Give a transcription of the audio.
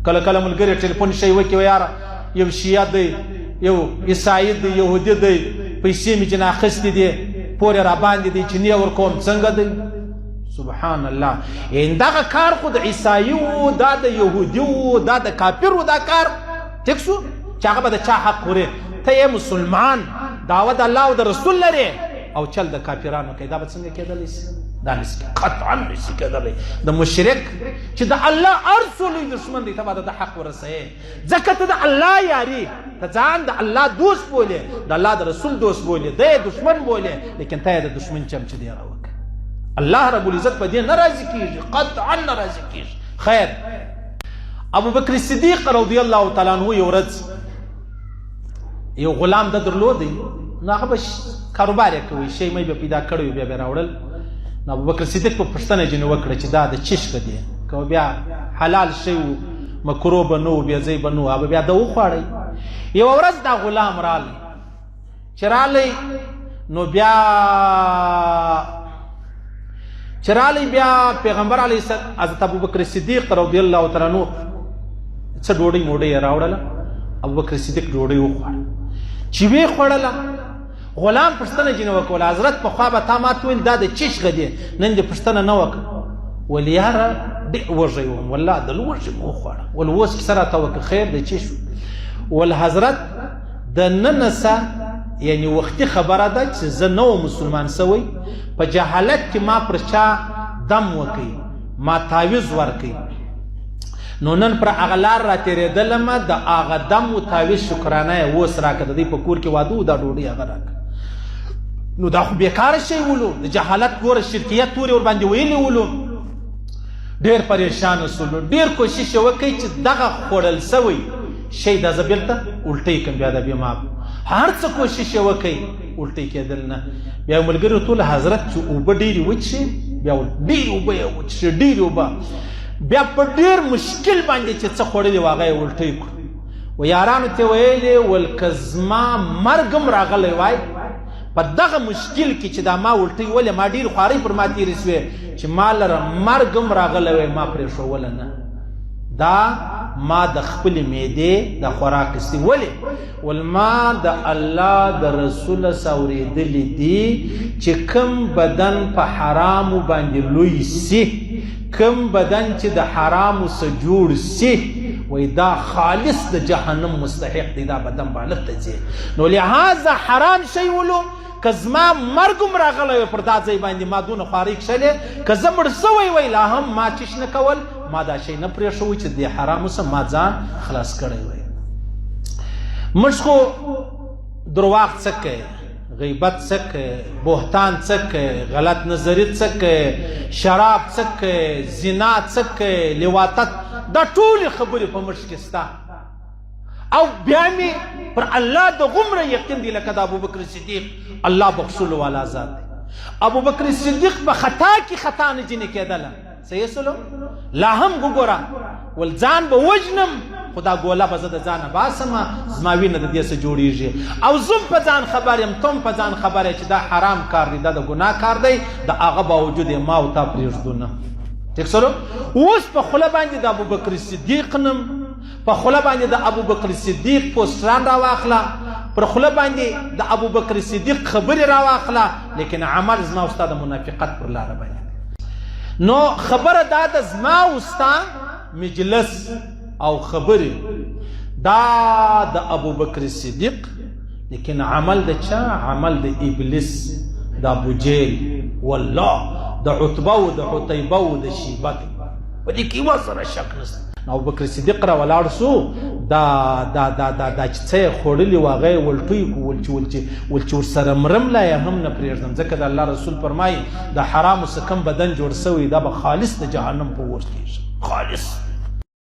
کله کله ملګری ټلیفون شي وکي یاره یو شیعه دی، یو عیسائی دی، یهودي دی، پیسې مې چې اخیستې دي، پورې را باندې دی چې نه ورکوم، څنګه دی؟ سبحان الله. ان دغه کار خو د عیسائی وو، دا د یهودي وو، دا د کافر وو، دا کار ټیک شو چې هغه به د چا حق خوري. ته یې مسلمان، دعوه د الله او د رسول لرې او چل د کافرانو کوي، دا به څنګه کېدلی شي؟ دا نشي، قطعا نشي کېدلی. د مشرک چې د الله هر څو لوی دښمن دی، ته به د حق ورسوې، ځکه ته د الله یاري، ته ځان د الله دوست بولې، د الله د رسول دوست بولې، دی دښمن بولې، لیکن ته یې د دښمن چمچه دی راوکړه. الله رب العزت په دې نه راضي کېږي، قطعا نه راضي کېږي. خیر، ابو بکر صدیق رضی الله تعالی عنہ یو ورځ یو غلام د درلود، نو هغه به کاروبار یې کوي، شی مې به پیدا کړی، بیا به راوړل. نو ابو بکر صدیق په پوښتنه جنې وکړه چې دا د چش به دی، که بیا حلال شی و، مکروه به نه و، بې ځای به نه و، هغه بیا ده وخواړی. یوه ورځ دا غلام رالی، چې رالی نو بیا چې رالی بیا پیغمبر علیه السلام حضرت ابوبکر صدیق رضی الله تعالی عنہ څه ډوډۍ موډۍ یې راوړله. ابوبکر صدیق ډوډۍ وخوړه، چې ویې خوړله غلام پوښتنه ځینې وکوله، حضرت پخوا به تا ماته ویل دا د چش غدې، نن دې پوښتنه نه وکړه. ول یاره ډېر وږی وم، والله د لوږې مې وخوړه. ول اوس کیسه راته وکړه، خیر د چش؟ ول حضرت د ننه څه یعنی وختي خبره ده چې زه نه وم مسلمان سوی، په جهالت کې ما پر چا دم وکړي، ما تعویذ ورکړي، نو نن پر هغه لار را تېرېدلم، د هغه دم و تعویذ شکرانه یې اوس راکړه. د دوی په کور کې واده و، دا ډوډۍ هغه راکړه. نو دا خو بېکاره شی ولو، د جهالت ګوره شرکیت تورې ورباندې ویلي ولو. ډېر پریشان سولو، ډېر کوشش یې وکړي چې دغه خوړل سوی شی دا زه بېرته الټۍ کړم، بیا د بیا ما هر څه کوشش یې وکړي الټۍ کېدل نه. بیا ملګري ټول حضرت چې اوبه ډېرې وڅښي، بیا ډېرې اوبه یې وڅښي، ډېرې اوبه، بیا په ډېر مشکل باندې چې څه خوړلي وه هغه یې الټۍ کړو. و یارانو ته ویلې ول که زما مرګ هم راغلی وای په دغه مشکل کې چې دا ما الټۍ ولې، ما ډېرې خوارۍ پر ما تېرې سوې، چې ما لره مرګ هم راغلی وای ما پرېښوله نه، دا ما د خپلې معدې د خوراک استي. ولې؟ ول ما د الله د رسول څخه اورېدلي دي چې کوم بدن په حرامو باندې لوی سي، کوم بدن چې د حرامو څخه جوړ سي، وای دا خالص د جهنم مستحق دی، دا بدن به هلته ځي. نو لهذا حرام شی ولو که زما مرګ هم راغلی وای پر دا ځای باندې، ما دونه خوارۍ کښلې، که زه مړ سوی وای لا هم ما چش نه کول، ما دا شی نه پرېښوی چې دې حرامو څخه ما ځان خلاص کړی وای. موږ خو درواغ څه کوي، غیبت څه کوي، بهتان څه کوي، غلط نظری څه کوي، شراب څه کوي، زنا څه کوي، لواطت، دا ټولې خبرې په موږ کې سته. او بیا مې پر الله د غومره یقین دی لکه د ابوبکر صدیق، الله بخښلو والا ذات دی. ابوبکر صدیق په خطا کې خطا نه ځینې کېدله، صحیح سلو لا هم وګوره ول ځان به وژنم خو دا ګوله به زه د ځانه باسم، زما وینه د دې څه جوړیږي. او زه په ځان خبر یم، ته هم په ځان خبر یې چې دا حرام کار دی، دا د ګناه کار دی، د هغه باوجود یې ما او تا پرېږدو نه. ټیک سلو اوس په خوله باندې د ابوبکر صدیق نوم، په خوله باندې د ابوبکر صدیق پوسټران راواخله، پر خوله باندې د ابوبکر صدیق خبرې راواخله، لیکن عمل زما او ستا د منافقت پر لاره باندې. نو خبره دا ده زما او ستا مجلس او خبرې دا د ابوبکر صدیق، لیکن عمل د چا؟ عمل د ابلیس، د ابو جهل، والله د عتبه او د عتیبه او د شیبه دی، په دې کې یوه ذره شک نشته. نو ابوبکر صدیق را ولاړ سو، دا دا دا دا دا چې څه یې خوړلي وه هغه یې ولټوی کو، ول چې ول چې ول چې ورسره مرم لا یې هم نه پرېږدم، ځکه د الله رسول فرمایي د حرامو څخه کوم بدن جوړ سوی دا به خالص د جهنم په اور کېږي، خالص.